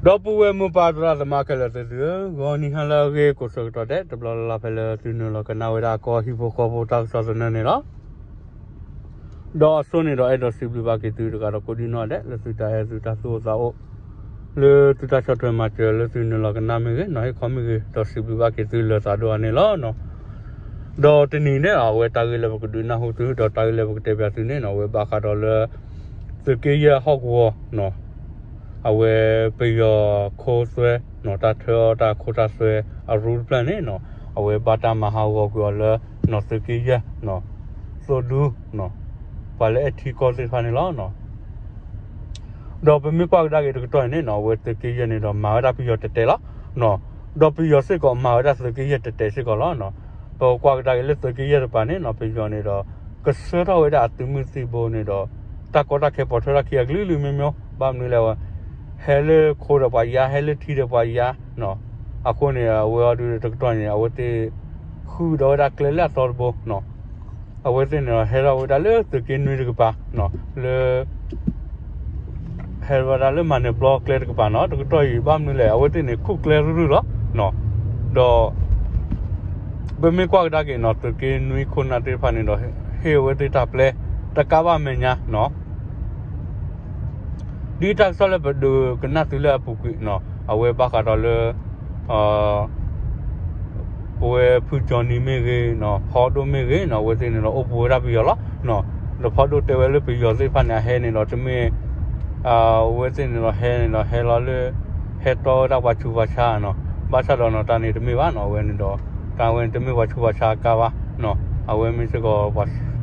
ဒီပုၢ်ဝဲၢ်မိၢ်ပၢ်သရၣ်သမါခဲလၢာ်သ့ၣ်သုဧၢ, ဂီၤနံၤဟါလၢအဂ့ၤ ကိးဆၢကတီၢ်ဒဲး တဘျီလၢ်လၢ်ဖဲလၢသုနုာ်လီၤကနၣ်ဝဲဒၣ်ကီၢ်ဟံၣ်ဖိဃီဖိတၢ်ကစီၣ်သနၢၣ်န့ၣ်လီၤ. ဒီးအဆိန့ၣ်ဒီးအဲၣ်ဒိးစံးဘျုးဘၣ်က့ၤသုတဂၤဒီးကိးဒံနီၢ်ဒဲး လၢသုတၢ်အဲၣ်သုတၢ်သူၣ်အိၣ်သးအိၣ် လၢသုတၢ်ဆီၣ်ထွဲမၤစၢၤလၢသုနုာ်လီၤကနၣ်မ့ၢ်ဂ့ၤ နီၤဟ့ၣ်ခီမ့ၢ်ဂ့ၤ ဒီးစံးဘျုးဘၣ်က့ၤသုလၢသးဒိၣ်အါန့ၣ်လီၤ. ဒီးတနံၤန့ၣ် အဝဲတၢ်ဂ့ၢ်လၢပကဒုးနၢ်ဟူသု ဒီးတၢ်ဂ့ၢ်လၢပကတဲပၠးသုန့ၣ်နီၤ အဝဲဘၣ်ဃးဒီးလၢ သုးက့ယဲၢ်ဟီၣ်ကဝီၤနီၤ အဝဲပယီၤခိသွဲနီၤ တၢ်ထၢအီၣ်တၢ်ခိတၢ်သွဲအရူတဖျၢၣ်န့ၣ်နီၤ အဝဲဘၣ်တၢ်မၤဟးဂီၤကွံာ်အီၤလၢနီၤ သုးက့ယဲၢ်နီၤ သိၣ်ဒူနီၤ ပှၤလၢအဲၣ်ထံကီၢ်သ့ၣ်တဖၣ်န့ၣ်လီၤ. ဒီးပမ့ၢ်ကွၢ်ကဒါက့ၤတကတီၢ်အံၤန့ၣ်နီၤ အဝဲသုးက့ယဲၢ်န့ၣ်ဒီးမၤဝဲဒၣ်ပယီၤတဲာ်တဲာ်လီၤ. ဒီးပယီၤစ့ၢ်ကီးမၤဝဲဒၣ်သုးက့ယဲၢ်တဲာ်တဲာ်စ့ၢ်ကီးလီၤ. ပကွၢ်ကဒါက့ၤလၢသုးက့ယဲၢ်တပၤန့ၣ်နီၤ ပယီၤန့ၣ်ဒီး ကဆှၢထီၣ်ဝဲဒၣ်အသုးမုၢ်သံၣ်ဘိန့ၣ်ဒီး တၢ်ကီတၢ်ခဲပိာ်ထွဲထီၣ်ခံအကလုာ်ကလုာ်မ့ၢ်မ့ၢ် ဘၣ်မနုၤလဲၣ်ဝဲ ဟဲလၢခိဒီးပှၤယါ ဟဲလၢထံဒီးပှၤယါနီၤ အဃိန့ၣ် အဝဲအီၤဒုးတကတီၢ်န့ၣ် အဝဲသ့ၣ် ဃုဒီးဝဲဒၣ်ကျဲလၢအသီတဘိနီၤ အဝဲသ့ၣ်န့ၣ်ဒီး ဟဲထီၣ်ဝဲဒၣ်လၢသုးက့နွံတကပၤနီၤ လၢ ဟဲဝဲဒၣ်လၢမၤနၢၤပျီကျဲတကပၤနီၤ တကတီၢ်အံၤ ဘၣ်မနုၤလဲၣ် အဝဲသ့ၣ်န့ၣ် ခူၣ်ကျဲရုၢ်ရုၢ်လီၤ. ဒီး ပမ့ၢ်ကွၢ်ကဒါက့ၤနီၤ သုးက့နွံခိၣ်နၢ်သ့ၣ်တဖၣ်န့ၣ်ဒီး ဟ့ၣ်အဝဲသ့ၣ်တၢ်ပျဲ တကးဘၣ်မဲာ်ညါနီၤ ဒ်တၢ်ကစီၣ်လၢပဒုးကနၣ်သုလၢအပူၤကွံာ်နီၤ အဝဲဘၣ်ဃးဒီးလၢ ပဝဲဖုကၠီနံၤမ့ၢ်ဂ့ၤနီၤ ဖီဒိၣ်မ့ၢ်ဂ့ၤနီၤ အဝဲသ့ၣ်န့ၣ်ဒီးအိၣ်ပူၤဝဲဒၣ်ပယီၤလီၤ. ဒီးဖီဒိၣ်တဲဝဲလၢပယီၤသ့ၣ်တဖၣ်န့ၣ် အဟဲန့ၣ်ဒီးတမ့ၢ် အဝဲသ့ၣ်န့ၣ်ဒီးဟဲန့ၣ်ဒီးဟဲလီၤလၢ ဟဲတီဝဲဒၣ်ပှၤဆူးပှၤဆါနီၤ ဘၣ်ဆၣ်ဒီးနီၤ တၢ်န့ၣ်တမ့ၢ်ဘၣ်နီၤ အဝဲန့ၣ်ဒီး တၢ်ဝဲန့ၣ်တမ့ၢ်ပှၤဆူးပှၤဆါအကါဘၣ်နီၤ အဝဲမ့ၢ်စ့ၢ်ကီး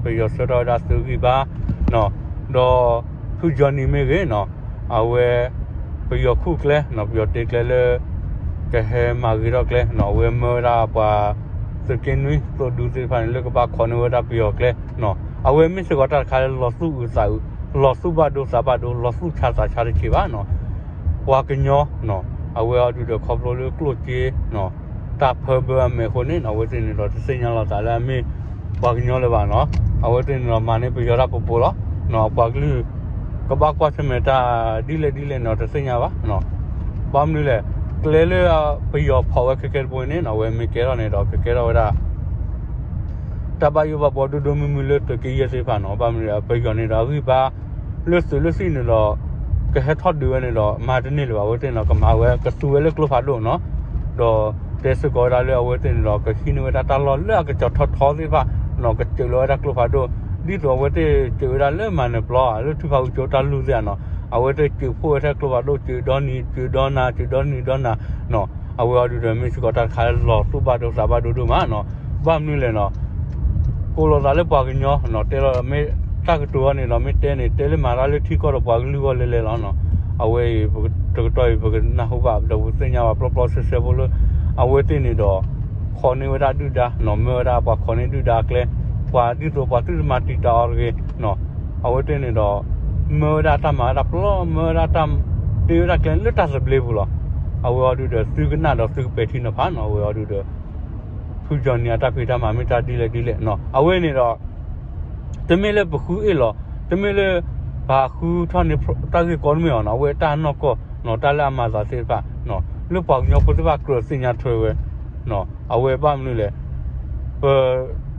ပယီၤဆှၢထီၣ်ဝဲဒၣ်သုးဂံၢ်ဘါနီၤ ဒီး ဖုကၠီနံၤမ့ၢ်ဂ့ၤနီၤ အဝဲ ပယီၤခူၣ်ကျဲနီၤ ပယီၤတ့ကျဲလၢ ကဟဲမၤဂ့ၤထီၣ်ကျဲနီၤ အဝဲမၢဝဲဒၣ်ပှၤ သုးက့နွံသိၣ်ဒူသ့ၣ်တဖၣ်န့ၣ် လၢကဘၣ်ခိးန့ၢ်ဝဲဒၣ်ပယီၤကျဲနီၤ အဝဲမ့ၢ်စ့ၢ်ကီးတၢ်တခါလၢလီၤသူၣ်အုးသးအုး လီၤသူၣ်ဘၣ်ဒိသးဘၣ်ဒိ လီၤသူၣ်ဆါသးဆါတက့ၢ်ဘၣ်နီၤ ပှၤကညီနီၤ အဝဲအီၤဒုးဒီးခီဖျိလၢကျိၣ်စ့နီၤ တၢ်ဖၢဘၢအမဲာ်အဃိန့ၣ်နီၤ အဝဲသ့ၣ်န့ၣ်ဒီးတသ့ၣ်ညါလီၤသးလၢအမ့ၢ်ပှၤကညီလၢၤဘၣ်နီၤ အဝဲသ့ၣ်န့ၣ်ဒီးမၤန့ၢ်ပယီၤတၢ်ပူၤပူၤလီၤ အပှၤကလုာ် ကဘၣ်ကွၢ်ဆၢၣ်မဲာ်တၢ်ဒ်လဲၣ်ဒ်လဲၣ်န့ၣ်ဒီးတသ့ၣ်ညါဘၣ် ဘၣ်မနုၤလဲၣ် ကျဲလၢပယီၤဖီၣ်ဝဲခဲကဲတဘိန့ၣ်နီၤ အဝဲမ့ၢ်ကဲထီၣ်န့ၣ်ဒီးကကဲထီၣ်ဝဲဒၣ် တၢ်ဘၣ်ယိၣ်ဘၣ်ဘှီဒိၣ်ဒိၣ်မုၢ်မုၢ်လၢသုးက့ယဲၢ်သ့ၣ်တဖၣ်နီၤ ဘၣ်မနုၤလဲၣ်ပယီၤန့ၣ်ဒီးအဂံၢ်ဘါ လၢသုးလၢသံၣ်န့ၣ်ဒီး ကဟဲထီၣ်ဒုးဝဲန့ၣ်ဒီး မၤတန့ၢ်လၢၤဘၣ် အဝဲသ့ၣ်န့ၣ်ဒီးကမၤဝဲကသူဝဲလၢကျိဖးဒိၣ်နီၤ ဒီးတဲစ့ၢ်ကီးဝဲဒၣ်လၢအဝဲသ့ၣ်န့ၣ်ဒီး ကဟံးန့ၢ်ဝဲဒၣ်တၢ်လီၢ်လၢအကစီၤထီထီသ့ၣ်တဖၣ်နီၤ ကစၢးလီၤဝဲဒၣ်ကျိဖးဒိၣ် ဒ်သိးအဝဲသ့ၣ်စၢးဝဲဒၣ်လၢမၤနၢၤပျီဧါ လၢထုဖးအူကၠိတၢ်လူၢ်သ့ၣ်ဧါနီၤ အဝဲသ့ၣ်စၢးဖှိၣ်ဝဲထဲကျိဖးဒိၣ် စၢးဒီနံၤ စၢးဒီနၤ စၢးဒီနံၤဒီနၤနီၤ အဝဲအီၤဒုးဒီးမ့ၢ်စ့ၢ်ကီးတၢ်တခါလၢလီၤသူၣ်ဘၣ်ဒိသးဘၣ်ဒိဒိၣ်မးနီၤ ဘၣ်မနုၤလဲၣ်နီၤ ကိးလိာ်သးလၢပှၤကညီနီၤ တဲလီၤမ့ၢ်တၢ်ကတိၤအီၤန့ၣ်ဒီး မ့ၢ်တဲန့ၣ် တဲလၢမၤတၢ်လၢထံကီၢ်ဒီးပှၤကလုာ်ဂီၢ်လဲၤလဲၤလီၤနီၤ အဝဲအံၤ တကတီၢ်အံၤ ပကနၢ်ဟူဘၣ်ဒီးပသ့ၣ်ညါဘၣ်ပျီပျီဆှဲဆှဲဖိလၢ အဝဲသ့ၣ်န့ၣ်ဒီး ခိးန့ၢ်ဝဲဒၣ်ဒုၣ်ဒါနီၤ မၢဝဲဒၣ်ပှၤခိးန့ၢ်ဒုၣ်ဒါအကျဲ ပှၤဒ်သိးပှၤသုတမၤတံာ်တာ်အီၤတဂ့ၤနီၤ အဝဲသ့ၣ်န့ၣ်ဒီး မၢဝဲဒၣ်တၢ်မၤဝဲဒၣ်ပျီ မၢဝဲဒၣ်တၢ်တ့ဝဲဒၣ်ကျဲလၢတၢ်သဘျ့ပူၤလီၤ အဝဲအီၤဒုးဒီးသုကနၣ်ဒီးသုကပဲာ်ထံနီၤဖးနီၤ အဝဲအီၤဒုးဒီး ဖုကၠီနံၤအတၢ်ဖံးတၢ်မၤမ့ၢ်တၢ်ဒ်လဲၣ်ဒ်လဲၣ်နီၤ အဝဲန့ၣ်ဒီး တမ့ၢ်လၢပဃုအ့ၣ်လီၤ တမ့ၢ်လၢ ပဟးဃုထီၣ်န့ၢ်တၢ်ဂ့ၢ်ကီတမ့ၢ်အီၤနီၤ အဝဲတၢ်နီၢ်ကီၢ်နီၤ တၢ်လၢအမၤသးသ့ၣ်တဖၣ်နီၤ လၢပှၤကညီဖိသ့ၣ်တဖၣ်ကြၢးသ့ၣ်ညါထွဲဝဲနီၤ အဝဲဘၣ်မနုၤလဲၣ် ပ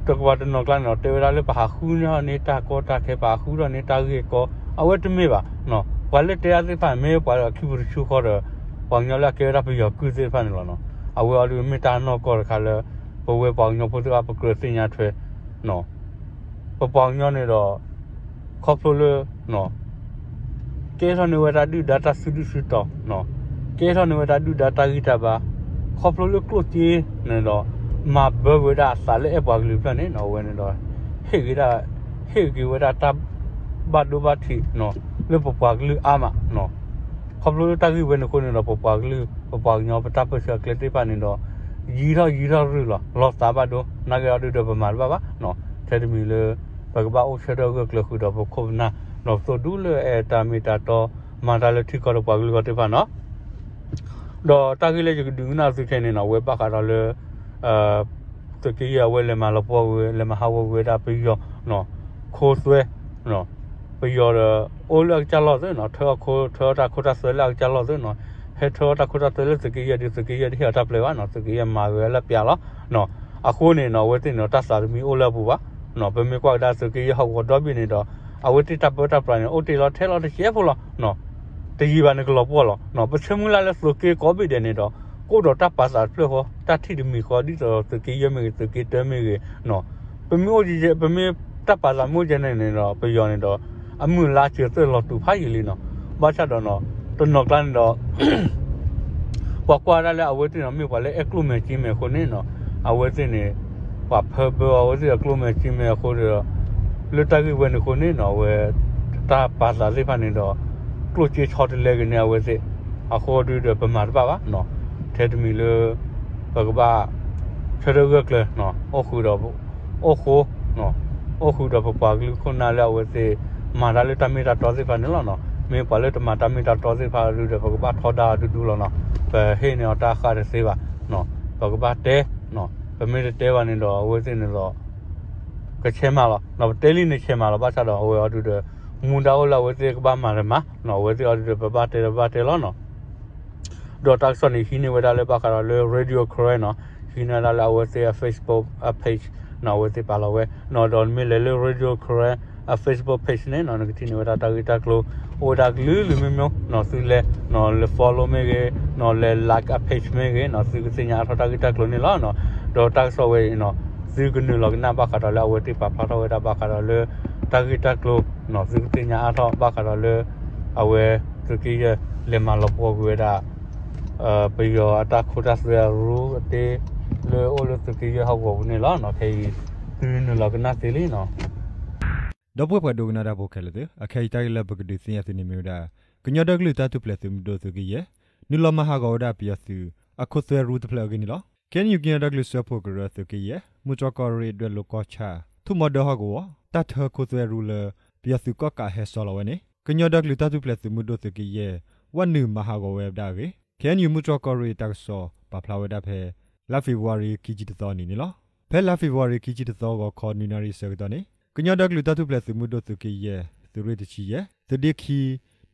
တကပၤတနီၤကျါန့ၣ်ဒီး တဲဝဲဒၣ်လၢပဟးဃုထီၣ်န့ၢ်တၢ်ကီတၢ်ခဲ ပဟးဃုထီၣ်န့ၢ်တၢ်ဂ့ၢ်ကီ အဝဲတမ့ၢ်ဘၣ်နီၤ ပှၤလၢတဲအါသ့ၣ်တဖၣ် မ့ၢ်ပှၤလၢအခံပတဆူဃီဒီး ပှၤကညီလၢအကဲဝဲဒၣ်ပယီၤကုၢ်သ့ၣ်တဖၣ်န့ၣ်လီၤနီၤ အဝဲအီၤဒုးမ့ၢ်တၢ်နီၢ်ကီၢ်တခါလၢ ပဝဲပှၤကညီဖိသ့ၣ်တဖၣ်ပကြၢးသ့ၣ်ညါထွဲနီၤ ပပှၤကညီန့ၣ်ဒီး ခီဖျိလၢ ကဲထီၣ်န့ၢ်ဝဲဒၣ်ဒုၣ်ဒါတၢ်စုဒုၣ်စုတီၤနီၤ ကဲထီၣ်န့ၢ်ဝဲဒၣ်ဒုၣ်ဒါတၢ်ဂံၢ်တၢ်ဘါ ခီဖျိလၢကျိၣ်စ့န့ၣ်ဒီး မၤဘၢဝဲဒၣ်အသးလၢအဲၣ်ပှၤကလုာ်ဖျၢၣ်န့ၣ်နီၤ အဝဲန့ၣ်ဒီး ဟ့ၣ်ဂ့ၤဒၣ် ဟ့ၣ်က့ၤဝဲဒၣ်တၢ်ဘၣ်ဒိဘၣ်ထံးနီၤ လၢပပှၤကလုာ်အါမးနီၤ ခီဖျိလၢတၢ်ဂ့ၢ်ဝဲန့ၣ်အဃိန့ၣ်ဒီး ပပှၤကလုာ် ပပှၤကညီပတၢ်ပၢၢ်ဆၢအကျဲသ့ၣ်တဖၣ်န့ၣ်ဒီး ယံၤထီၣ်ယံၤထီၣ်ရုၢ်လီၤ လီၤသးဘၣ်ဒိ နာ်က့အီၤဒုးဒီးပမၤတဘၣ်ဘၣ်နီၤ ထဲတမံၤလၢ ပကဘၣ်အိၣ်ဆၢထၢၣ်ဂၢၢ်ကျၢၤဃုာ်ဒီးပခိၣ်ပနၢ် ဒီးပသိၣ်ဒူလၢအဲၣ်တၢ်မ့ၢ်တၢ်တီ မၤတၢ်လၢထံကီၢ်ဒီးပှၤကလုာ်ဂီၢ်သ့ၣ်တဖၣ်နီၤ ဒီးတၢ်ဂ့ၢ်လၢယကဒုးကနၣ်သုခဲအံၤန့ၣ်နီၤ အဝဲဘၣ်ဃးဒီးလၢ သုးက့ယဲၢ်အဝဲလဲၤမၤလီၤပှီၢ်ဝဲ လဲၤမၤဟးဂီၤဝဲဒၣ်ပယီၤ ခိသွဲ ပယီၤဒီး အိၣ်လၢအကစၢ်လီၢ်သ့နီၤ ထၢအခိ ထၢတၢ်ခိတၢ်သွဲလၢအကစၢ်လီၢ်သ့နီၤ ဟဲထၢအီၣ်တၢ်ခိတၢ်သွဲလၢသုးက့ယဲၢ်ဒီး သုးက့ယဲၢ်တဟ့ၣ်အီၤတၢ်ပျဲဘၣ်နီၤ, သုးက့ယဲၢ်မၤဂ့ၤလၢပျးလီၤ. အဃိန့ၣ်နီၤ အဝဲသ့ၣ်န့ၣ်ဒီး တၢ်သးတမံၤအိၣ်လၢအပူၤဘၣ်. ပမ့ၢ်ကွၢ်ကဒါသုးက့ယဲၢ်ဟီၣ်ကဝီၤဒီဘ့ၣ်န့ၣ်ဒီး အဝဲသ့ၣ်တၢ်ပၢတၢ်ပြးန့ၣ် အိၣ်တ့ၢ်လီၤထဲလီၤတစဲးဖိလီၤ. တယံာ်ဘၣ်န့ၣ်ကလီၤပှီၢ်လီၤ. ပဆၢမုၢ်လၢ်လၢသုးက့ကိးဘ့ၣ်ဒဲးန့ၣ်ဒီး ကအိၣ်ဒီးတၢ်ပာ်သးတဖျၢၣ်ဃီ တၢ်ထံၣ်တမံၤဃီဒ်သိးသုးက့ယဲၢ်မ့ၢ်ဂ့ၤ သုးက့တၢမ့ၢ်ဂ့ၤ ပမ့ၢ်အိၣ် ပမ့ၢ်တၢ်ပာ်သးမ့ၢ်အိၣ်ကဲန့ၣ်န့ၣ်ဒီး ပယီၤန့ၣ်ဒီး အမုၢ်အလါစၢၤသွဲၣ်လီၤတူာ်ဖးယံာ်လံနီၤ. ဘၣ်ဆၣ်ဒီးနီၤ တနီၤကျါန့ၣ်ဒီး ပှၤကွၢ်ဒၣ်လၢအဝဲသ့ၣ်နီၤ မ့ၢ်ပှၤလၢအဲၣ်ကျိၣ်မဲာ်စ့မဲာ်အဃိန့ၣ်နီၤ အဝဲသ့ၣ်န့ၣ် ပှၤဖၢဘၢအဝဲသ့ၣ်အကျိၣ်မဲာ်စ့မဲာ်အဃိဒီး လၢတၢ်ဂ့ၢ်ဝဲန့ၣ်အဃိန့ၣ်နီၤ အဝဲ တၢ်ပာ်သးသ့ၣ်တဖၣ်န့ၣ်ဒီး ကျိၣ်စ့ဆီတလဲက့ၤန့ၢ်အဝဲသ့ၣ် အဃိဒုဒီးပမၤတဘၣ်ဘၣ်နီၤ. ထဲတမံၤလၢ ပကဘၣ် ဆၢထၢၣ်ဂၢၢ်ကျၢၤ အိၣ်ဃုာ်ဒီး အိၣ်ဃိ အိၣ်ဃုာ်ဒီးပပှၤကလုာ်ခိၣ်နၢ်လၢအဝဲသ့ၣ် မၤတၢ်လၢတၢ်မ့ၢ်တၢ်တီသ့ၣ်တဖၣ်န့ၣ်လီၤနီၤ. မ့ၢ်ပှၤလၢတမၤတၢ်မ့ၢ်တၢ်တီသ့ၣ်တဖၣ်ဒုဒီး ပကဘၣ်ထီဒါအီၤဒူဒူလီၤနီၤ. ပဟ့ၣ်န့ၢ်အီၤတၢ်ဃၣ်တသ့ဘၣ်နီၤ. ပကဘၣ်တဲ ပမ့ၢ်တတဲဘၣ်န့ၣ်ဒီး အဝဲသ့ၣ်န့ၣ်ဒီး ကဆဲးမၤလီၤနီၤ. ပတဲလံန့ၣ်ဆဲးမၤလီၤ ဘၣ်ဆၣ်ဒီး အဝဲအီၤဒုဒီး မူဒါအိၣ်လၢအဝဲသ့ၣ်ကဘၣ်မၤတမၤနီၤ. အဝဲသ့ၣ်အီၤဒုဒီး ပဘၣ်တဲဒီးပဘၣ်တဲလီၤနီၤ. ဒီးတၢ်ကစီၣ်န့ၣ် ဟံးန့ၢ်ဝဲဒၣ်လၢဘၣ်ဃးဒီးလၢ Radio Karen နီၤ, ဟံးန့ၢ်ဝဲဒၣ်လၢအဝဲသ့ၣ်အ Facebook အ page နီၤ, အဝဲသ့ၣ်ပာ်လီၤဝဲနီၤ. ဒီးနမ့ၢ်လဲၤလၢ Radio Karen အ Facebook page န့ၣ်နီၤ နကထံၣ်န့ၢ်ဝဲဒၣ်တၢ်ဂ့ၢ်တၢ်ကျိၤ အိၣ်ဝဲဒၣ်ကလုာ်ကလုာ်မ့ၢ်မ့ၢ်နီၤ, သုလဲၤနီၤ လဲၤ follow မ့ၢ်ဂ့ၤနီၤ, လဲၤ like အ page မ့ၢ်ဂ့ၤနီၤ, သုကသ့ၣ်ညါအါထီၣ်တၢ်ဂ့ၢ်တၢ်ကျိၤန့ၣ်လီၤနီၤ. ဒီးတၢ်ကစီၣ်ဝဲအံၤနီၤ သုကနုာ်လီၤကနၣ်ဘၣ်ဃးဒီးလၢအဝဲသ့ၣ်ပာ်ဖျါထီၣ်ဝဲဒၣ်ဘၣ်ဃးဒီးလၢ တၢ်ဂ့ၢ်တၢ်ကျိၤနီၤ, သုကသ့ၣ်ညါအါထီၣ်ဘၣ်ဃးဒီးလၢ အဝဲသုးက့ယဲၢ်လဲၤမၤလီၤပှီၢ်ကွံာ်ဝဲဒၣ် ပယီၤအတၢ်ခိတၢ်သွဲအရူအတ့ လၢအိၣ်လၢသုးက့ယဲၢ်ဟီၣ်ကဝီၤပူၤန့ၣ်လီၤ. ခဲအံၤ သုနုာ်လီၤကနၣ်သ့လံနီၤ. ဒီပုၢ်ဝဲၢ်ပှၤဒိကနၣ်တၢ်ဖိခဲလၢာ်သ့ၣ်, အခဲအံၤတၢ်ဂ့ၢ်လၢပကဒုးသ့ၣ်ညါသုန့ၣ်မ့ၢ်ဝဲဒၣ် ကညီဒီကလုာ်တၢ်ထူၣ်ဖျဲးသုးမုၢ်ဒိၣ်သုးက့ယဲၢ် နုာ်လီၤမၤဟးဂီၤဝဲဒၣ်ပယီၤသုးအခိသွဲရူတဖျၢၣ်အဂ့ၢ်န့ၣ်လီၤ. ခ့ၣ်အဲၣ်ယူၣ် ကညီဒီကလုာ်စၢဖှိၣ်ကရၢသုးက့ယဲၢ် မူတြီၢ်ကီၢ်ရ့ၣ်ဒွဲၣ်လိၤကီၢ်ဆၣ် ထူၣ်မီၤဒၢဟီၣ်ကဝီၤ တၢ်ထၢခိသွဲရူလၢ ပယီၤသုးကီၣ်ကးဟဲဆီလီၤဝဲန့ၣ် ကညီဒီကလုာ်တၢ်ထူၣ်ဖျဲးသုးမုၢ်ဒိၣ်သုးက့ယဲၢ် ဝဲနုာ်မၤဟးဂီၤဝဲဒၣ်အဂ့ၢ် ခ့ၣ်အဲၣ်ယူၣ် မူတြီၢ်ကီၢ်ရ့ၣ်တၢ်ကစီၣ်ပာ်ဖျါဝဲဒၣ်ဖဲ လါဖ့ၤဘြူၤအါရံၤခံဆံတသီအနံၤန့ၣ်လီၤ. ဖဲလါဖ့ၤဘြူၤအါရံၤခံဆံတသီဂီၤခီနွံနၣ်ရံၣ်ဆၢကတီၢ်န့ၣ် ကညီဒီကလုာ်တၢ်ထူၣ်ဖျဲးသုးမုၢ်ဒိၣ်သုးက့ယဲၢ် သုးရ့ၣ်တဆံယဲၢ် သုးဒ့ခံ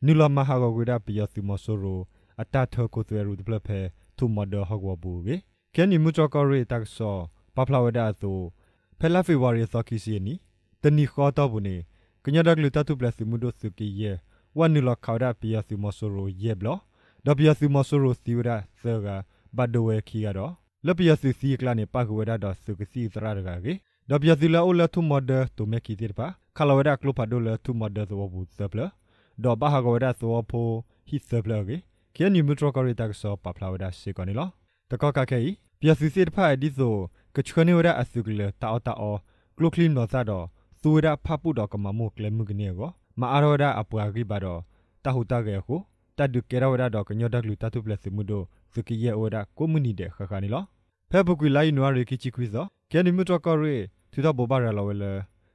နုာ်လီၤမၤဟးဂီၤကွံာ်ဝဲဒၣ်ပယီၤသုးမီၤစိရိၤ အတၢ်ထၢခိသွဲရူတဖျၢၣ်ဖဲ ထူၣ်မီၤဒၢဟီၣ်ကဝီၤပူၤအဂ့ၢ် ခ့ၣ်အဲၣ်ယူၣ် မူတြီၢ်ကီၢ်ရ့ၣ်တၢ်ကစီၣ်ပာ်ဖျါဝဲဒၣ်အသိး ဖဲလါဖ့ၤဘြူၤအါရံၤအသီခံဆံအနံၤ တနံၤဃီအတီၢ်ပူၤန့ၣ် ကညီဒီကလုာ်တၢ်ထူၣ်ဖျဲးသုးမုၢ်ဒိၣ်သုးက့ယဲၢ် ဝဲနုာ်လီၤခးဝဲဒၣ်ပယီၤသုးမီၤစိရိၤယဲၢ်ဘျီ ဒီးပယီၤသုးမီၤစိရိၤသံဝဲဒၣ်သၢဂၤ ဘၣ်ဒိဝဲခံဂၤဒီး လၢပယီၤသုးသံအကျါန့ၣ် ပၣ်ဃုာ်ဝဲဒၣ်ဒီးသုးကသံၣ်သရၣ်တဂၤအဂ့ၢ် ဒီးပယီၤသုးလၢအအိၣ်လၢထူၣ်မီၤဒၢတိၤမဲၢ်ခံသ့ၣ်တဖၣ် ခးလီၤဝဲဒၣ်ကျိဖးဒိၣ်လၢထူၣ်မီၤဒၢသဝီပူၤသၢဖျၢၣ် ဒီးဘၣ်ဟးဂီၤဝဲဒၣ်သဝီဖိဟံၣ်သၢဖျၢၣ်အဂ့ၢ် ခ့ၣ်အဲၣ်ယူၣ် မူတြီၢ်ကီၢ်ရ့ၣ်တၢ်ကစီၣ်ပာ်ဖျါဝဲဒၣ်စ့ၢ်ကီးန့ၣ်လီၤ. တကီၢ်ခါခဲအံၤ ပယီၤသုးသ့ၣ်တဖၣ်ဒ်သိး ကဆှၢန့ၢ်ဝဲဒၣ်အသုးကလၢၤတၢ်အီၣ်တၢ်အီ ကျိချံမျိာ်သၣ်ဒီး သူဝဲဒၣ်ဖၣ်ပူၣ်ဒီးကမၤမိၢ်ကျဲမုၢ်ကန့ၢ်အဂီၢ် မၤအါထီၣ်ဝဲဒၣ်အပှၤဂံၢ်ဘါဒီး တၢ်ဟူးတၢ်ဂဲၤအဃိ တၢ်ဒုးကဲထီၣ်ဝဲဒၣ်ဒီးကညီဒီကလုာ်တၢ်ထူၣ်ဖျဲးသုးမုၢ်ဒိၣ်သုးက့ယဲၢ်အိၣ်ဝဲဒၣ်ကိးမုၢ်နံၤဒဲးဃၣ်ဃၣ်န့ၣ်လီၤ. ဖဲအပူၤကွံာ်လါယနူၤအါရံၤခံဆံခွံသီ ခ့ၣ်အဲၣ်ယူၣ် မူတြီၢ်ကီၢ်ရ့ၣ် ထုးထီၣ်ဘိးဘၣ်ရၤလီၤဝဲလၢ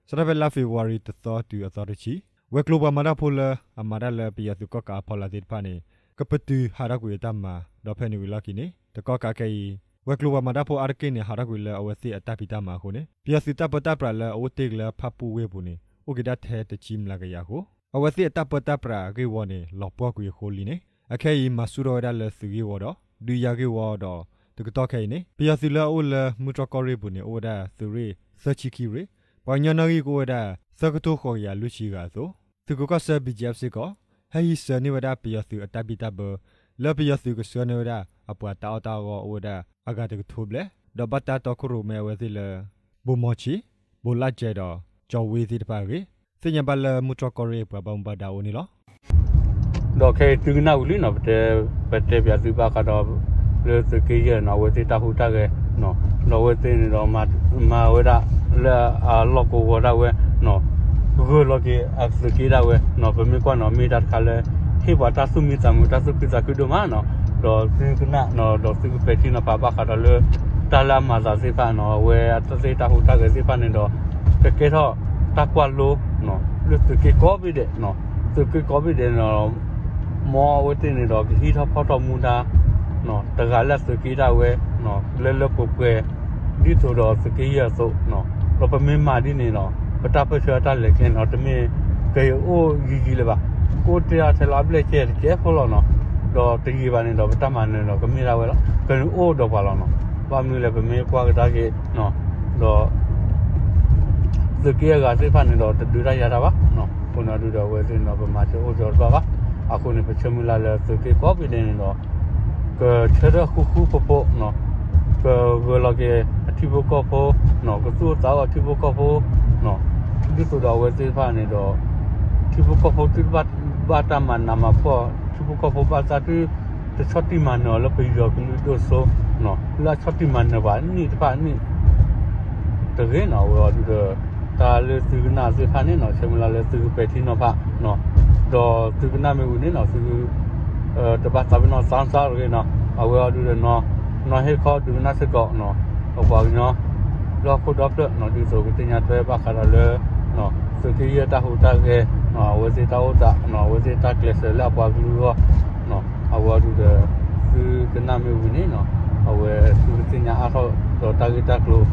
စးထီၣ်ဖဲလါဖ့ၤဘြူၤအါရံၤတသီတုၤအသီတဆံ ဝဲၤကျိၤပှၤမၤတၢ်ဖိလၢအမၤတၢ်လၢပယီၤသုးကီၣ်ကးအဖီလာ်သ့ၣ်တဖၣ်န့ၣ် ကပတုာ်ဟးထီၣ်ကွံာ်အတၢ်မၤ ဒီးဖဲန့ၣ်ဝံၤလီၢ်ခံန့ၣ် တကီၢ်ခါခဲအံၤ ဝဲၤကျိၤပှၤမၤတၢ်ဖိအါတက့ၢ်န့ၣ် ဟးထီၣ်ကွံာ်လၢအဝဲသ့ၣ်အတၢ်ဖံးတၢ်မၤအဃိန့ၣ် ပယီၤသုးတၢ်ပၢတၢ်ပြးလၢအအိၣ်တ့ၢ်လၢဖၣ်ပူၣ်ဝ့ၢ်အပူၤန့ၣ် အိၣ်က့ၤဒၣ်ထဲတဆံမျးကယၤအဃိ အဝဲသ့ၣ်အတၢ်ပၢတၢ်ပြးဂ့ၢ်ဝီန့ၣ် လီၤပှီၢ်ကွံာ်အဃိလံန့ၣ် အခဲအံၤမၤဆူၣ်ထီၣ်ဝဲဒၣ်လၢသုးဂ့ၢ်ဝီဒီး ဒုးယၤဂ့ၢ်ဝီဒီး တကတီၢ်ခဲအံၤန့ၣ် ပယီၤသုးလၢအအိၣ်လၢမူတြီၢ်ကီၢ်ရ့ၣ်ပူၤန့ၣ် အိၣ်ဝဲဒၣ်သုးရ့ၣ်သၢဆံခံရ့ၣ်, ပှၤကညီနီၣ်ဂံၢ်ကအိၣ်ဝဲဒၣ် သၢကထိဃိးကယၤလွံၢ်ဆံဂၤအသိး သုးခိးကီၢ်ဆၢ ဘီၣ်ကၠ့ၣ်အၣ် စ့ၢ်ကီး ဟဲဟံးစၢၤန့ၢ်ဝဲဒၣ်ပယီၤသုးအတၢ်ဘံၣ်တၢ်ဘၢ လၢပယီၤသုးကဆှၢန့ၢ်ဝဲဒၣ်အပှၤတၢ်အီၣ်တၢ်အီအဂီၢ်အိၣ်ဝဲဒၣ်အဂၤတကထိဘျဲၣ်, ဒီးဘၣ်တၢ်တီခိၣ်ရိၣ်မဲအဝဲသ့ၣ်လၢ ဘိၣ်မီၢ်ဆံး, ဘိၣ်လၣ်ကၠဲးဒီး ကၠီၤဝ့သ့ၣ်တဖၣ်အဂ့ၢ် သ့ၣ်ညါဘၣ်လၢမူတြီၢ်ကီၢ်ရ့ၣ်ပှၤဘၣ်မူဘၣ်ဒါအအိၣ်န့ၣ်လီၤ. ဒီးခဲအံၤသုကနၣ်ဝံၤလံနီၤ, ပတဲပၠးသုဘၣ်ဃးဒီး လၢသုးက့ယဲၢ်နီၤ အဝဲသ့ၣ်တၢ်ဟူးတၢ်ဂဲၤ, ဒီးအဝဲသ့ၣ်န့ၣ်ဒီး မၤဝဲဒၣ်လၢအလီၢ်ကဝီၤဒၣ်ဝဲ ဂၢၢ်လီၤက့ၤအသုးက့ဒၣ်ဝဲနီၤ, ပမ့ၢ်ကွၢ်နီၤ မ့ၢ်တၢ်တခါလၢ ဟ့ၣ်ပှၤတၢ်သူၣ်မံသးမုာ် တၢ်သူၣ်ခုသးခုဒိၣ်မးနီၤ, ဒီးသုကနၣ်နီၤ ဒီးသုကပဲာ်ထံနီၤဖးဘၣ်ဃးဒီးလၢ တၢ်လၢအမၤသးသ့ၣ်တဖၣ်နီၤ အဝဲအသ့ၣ်တၢ်ဟူးတၢ်ဂဲၤသ့ၣ်တဖၣ်န့ၣ်ဒီး ကကဲထီၣ်တၢ်ကွၢ်လိ လၢသုးက့ကိးဘ့ၣ်ဒဲး, သုးက့ကိးဘ့ၣ်ဒဲးန့ၣ်ဒီး မ်အဝဲသ့ၣ်န့ၣ်ဒီး ကဟံးထီၣ်ဖီၣ်ထီၣ်မူဒါ တဂၤလၢအသုးက့ဒၣ်ဝဲ လၢလၢပှဲၤပှဲၤ ဒ်သိးဒီးသုးက့ယဲၢ်အသိး, ဒီးပမ့ၢ်မၤဒ်န့ၣ်ဒီး ပတၢ်ပၢၢ်ဆၢအတၢ်လဲၤကျဲန့ၣ်ဒီး တမ့ၢ်ကအိၣ်ယံာ်ယံာ်လၢၤဘၣ်, ကအိၣ်တ့ၢ်ထဲလီၤအဘျဲၣ်ကဲတကဲဖိလီၤနီၤ. ဒီးတယံာ်ဘၣ်န့ၣ်ဒီး ပတၢ်မၤနၢၤဒီးကမ့ၢ်ဒၣ်ဝဲလီၤ. ကအိၣ်ဒီးပှၤလီၤနီၤ. ဘၣ်မနုၤလဲၣ် ပမ့ၢ်ကွၢ်ကဒါက့ၤ ဒီး သုးက့ယဲၢ်ဂၤသ့ၣ်တဖၣ်န့ၣ်ဒီး တဒုးတၢ်ယၤတၢ်ဘၣ်. အဃိန့ၣ်ဒုးဒီး အဝဲသ့ၣ်န့ၣ်ဒီး ပမၤစၢၤအိၣ်စၢၤတဘၣ်ဘၣ်. အဃိန့ၣ် ပဆၢမုၢ်လၢ်လၢသုးက့ကိးဘ့ၣ်ဒဲးန့ၣ်ဒီး ကဆၢထၢၣ်ဃူဃူဖိးဖိး ကဂၢၤလီၤက့ၤအထံဖိကီၢ်ဖိ, ကသူၣ်အိၣ်သးအိၣ်အထံဖိကီၢ်ဖိ, ဒ်သိးဒီးအဝဲသ့ၣ်တဖၣ်န့ၣ်ဒီး ထံဖိကီၢ်ဖိသ့ၣ်တဖၣ်ဘၣ်တၢ်မၤနးမၤဖှီၣ်, ထံဖိကီၢ်ဖိဘၣ်သးတုၤ တဆီၣ်တံၢ်မၤနၢၤအီၤလၢပယီၤကလုာ်ဒိၣ်စိ, လၢအဆီၣ်တံၢ်မၤနၢၤပှၤနံၣ်တဖၣ်နံၣ် တဂ့ၤနီၤ. အဝဲအီၤဒုးဒီး တၢ်လၢသုကနၣ်သ့ၣ်တဖၣ်န့ၣ်နီၤ ဆၢမုၢ်လၢ်လၢသုကပဲာ်ထံနီၤဖး, ဒီးသုကနၣ်မ့ၢ်ဝံၤန့ၣ်နီၤ သု တဘၣ်သးပ့ၤနီၣ်သးစၢ်တဂ့ၤနီၤ. အဝဲအီၤဒုးဒီး နီၢ်ဟ့ၣ်ခီဒုးကနၣ်စ့ၢ်ကီး အပှၤကညီ လၢဟီၣ်ခိၣ်ဒီဖျၢၣ်နီၤ ဒ်သိးကသ့ၣ်ညါထွဲဘၣ်ဃးဒီးလၢ သုးက့ယဲၢ်တၢ်ဟူးတၢ်ဂဲၤ, အဝဲသ့ၣ်တၢ်အိၣ်သး, အဝဲသ့ၣ်တၢ်ကျဲးစၢးလၢအပှၤကလုာ်အဂီၢ်, အဝဲအီၤဒုးဒီး သုကနၣ်မ့ၢ်ဝံၤန့ၣ်နီၤ အဝဲသုကသ့ၣ်ညါအါထီၣ်ဒီးတၢ်ဂ့ၢ်တၢ်ကျိၤ,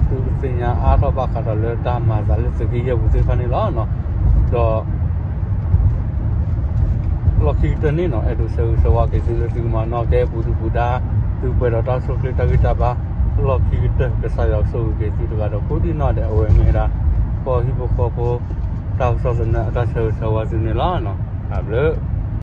သုကသ့ၣ်ညါအါထီၣ်ဘၣ်ဃးဒီးလၢတၢ်မၤသးလၢသုးက့ယဲၢ်ပူၤသ့ၣ်တဖၣ်န့ၣ်လီၤ. ဒီး လီၢ်ခံကတၢၢ်န့ၣ်နီၤ အဲၣ်ဒိးဆၢဂ့ၤဆၢဝါက့ၤသုလၢသုကမၤနီၣ်ကဲပူၤဒုၣ်ပူၤဒါ, သုပှဲၤဒီးတၢ်အိၣ်ဆူၣ်အိၣ်ချ့တၢ်ဂံၢ်တၢ်ဘါ, လီၢ်ခံကတၢၢ် ကစၢ်ယွၤကဆိၣ်ဂ့ၤက့ၤသုတဂၤဒီးကိးဒံနီၢ်ဒဲး အဝဲမ့ၢ်ဝဲဒၣ် ကီၢ်ဟံၣ်ဖိဃီဖိ တၢ်ကစီၣ်သနၢၣ်အတၢ်ဆၢဂ့ၤဆၢဝါသုန့ၣ်လီၤ. တၢ်ဘျုး